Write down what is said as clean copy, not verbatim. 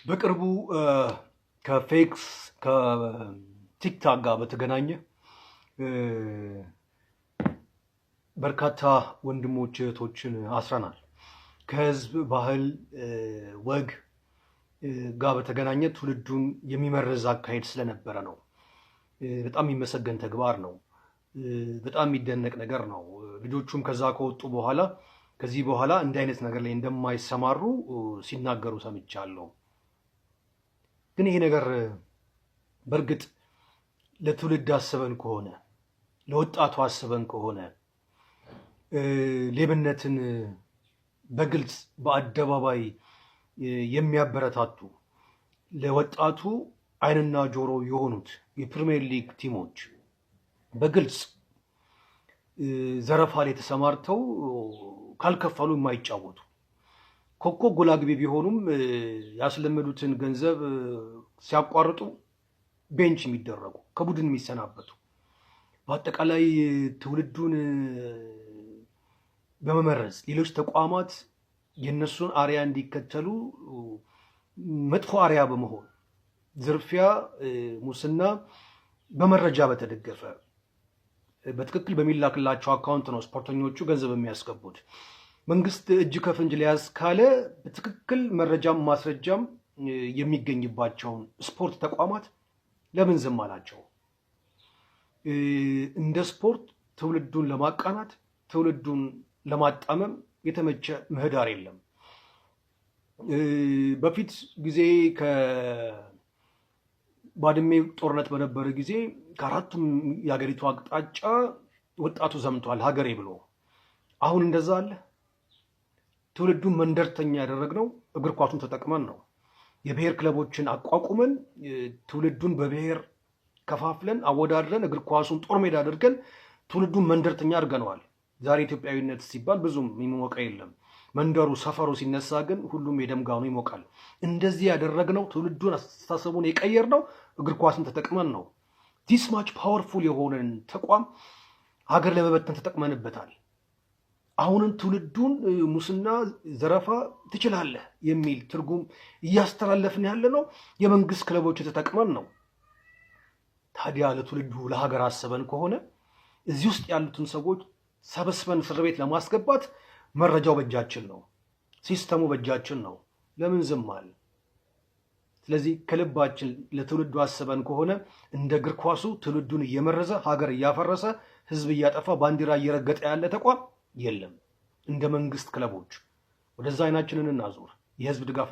በቅርቡ ከፌክስ ከቲክታክ ጋር በተገናኘ በርካታ ወንድሞች እህቶችን አስረናል። ከህዝብ ባህል ወግ ጋር በተገናኘ ትውልዱን የሚመርዝ አካሄድ ስለነበረ ነው። በጣም የሚመሰገን ተግባር ነው። በጣም የሚደነቅ ነገር ነው። ልጆቹም ከዛ ከወጡ በኋላ ከዚህ በኋላ እንዲህ አይነት ነገር ላይ እንደማይሰማሩ ሲናገሩ ሰምቻለሁ። ግን ይሄ ነገር በእርግጥ ለትውልድ አስበን ከሆነ፣ ለወጣቱ አስበን ከሆነ፣ ሌብነትን በግልጽ በአደባባይ የሚያበረታቱ፣ ለወጣቱ ዓይንና ጆሮ የሆኑት የፕሪሚየር ሊግ ቲሞች በግልጽ ዘረፋ ላይ ተሰማርተው ካልከፈሉ የማይጫወቱ፣ ኮከብ ጎል አግቢ ቢሆኑም ያስለመዱትን ገንዘብ ሲያቋርጡ bench የሚደረጉ፣ ከቡድን የሚሰናበቱ፣ በአጠቃላይ ትውልዱን በመመረዝ ሌሎች ተቋማት የእነሱን አርያ እንዲከተሉ መጥፎ አርያ በመሆን፣ ዝርፊያ፣ ሙስና በመረጃ በተደገፈ በትክክል በሚላክላቸው አካውንት ነው ስፖርተኞቹ ገንዘብ የሚያስገቡት። መንግስት እጅ ከፍንጅ ሊያዝ ካለ በትክክል መረጃም ማስረጃም የሚገኝባቸውን ስፖርት ተቋማት ለምን ዝም አላቸው? እንደ ስፖርት ትውልዱን ለማቃናት፣ ትውልዱን ለማጣመም የተመቸ ምህዳር የለም። በፊት ጊዜ ከባድሜ ጦርነት በነበረ ጊዜ ከአራቱም የሀገሪቱ አቅጣጫ ወጣቱ ዘምቷል ሀገሬ ብሎ። አሁን እንደዛ አለ? ትውልዱን መንደርተኛ ያደረግነው እግር ኳሱን ተጠቅመን ነው። የብሔር ክለቦችን አቋቁመን፣ ትውልዱን በብሔር ከፋፍለን፣ አወዳድረን፣ እግር ኳሱን ጦር ሜዳ አድርገን ትውልዱን መንደርተኛ አድርገነዋል። ዛሬ ኢትዮጵያዊነት ሲባል ብዙም የሚሞቀ የለም። መንደሩ ሰፈሩ ሲነሳ ግን ሁሉም የደም ጋኑ ይሞቃል። እንደዚህ ያደረግነው፣ ትውልዱን አስተሳሰቡን የቀየርነው እግር ኳስን ተጠቅመን ነው። This much powerful የሆነን ተቋም ሀገር ለመበተን ተጠቅመንበታል። አሁንም ትውልዱን ሙስና፣ ዘረፋ ትችላለህ የሚል ትርጉም እያስተላለፍን ያለ ነው የመንግስት ክለቦች ተጠቅመን ነው። ታዲያ ለትውልዱ ለሀገር አስበን ከሆነ እዚህ ውስጥ ያሉትን ሰዎች ሰበስበን እስር ቤት ለማስገባት መረጃው በእጃችን ነው፣ ሲስተሙ በእጃችን ነው። ለምን ዝም አለ? ስለዚህ ከልባችን ለትውልዱ አስበን ከሆነ እንደ እግር ኳሱ ትውልዱን እየመረዘ፣ ሀገር እያፈረሰ፣ ህዝብ እያጠፋ፣ ባንዲራ እየረገጠ ያለ ተቋም የለም። እንደ መንግስት ክለቦች ወደዛ አይናችንን እናዞር። የህዝብ ድጋፍ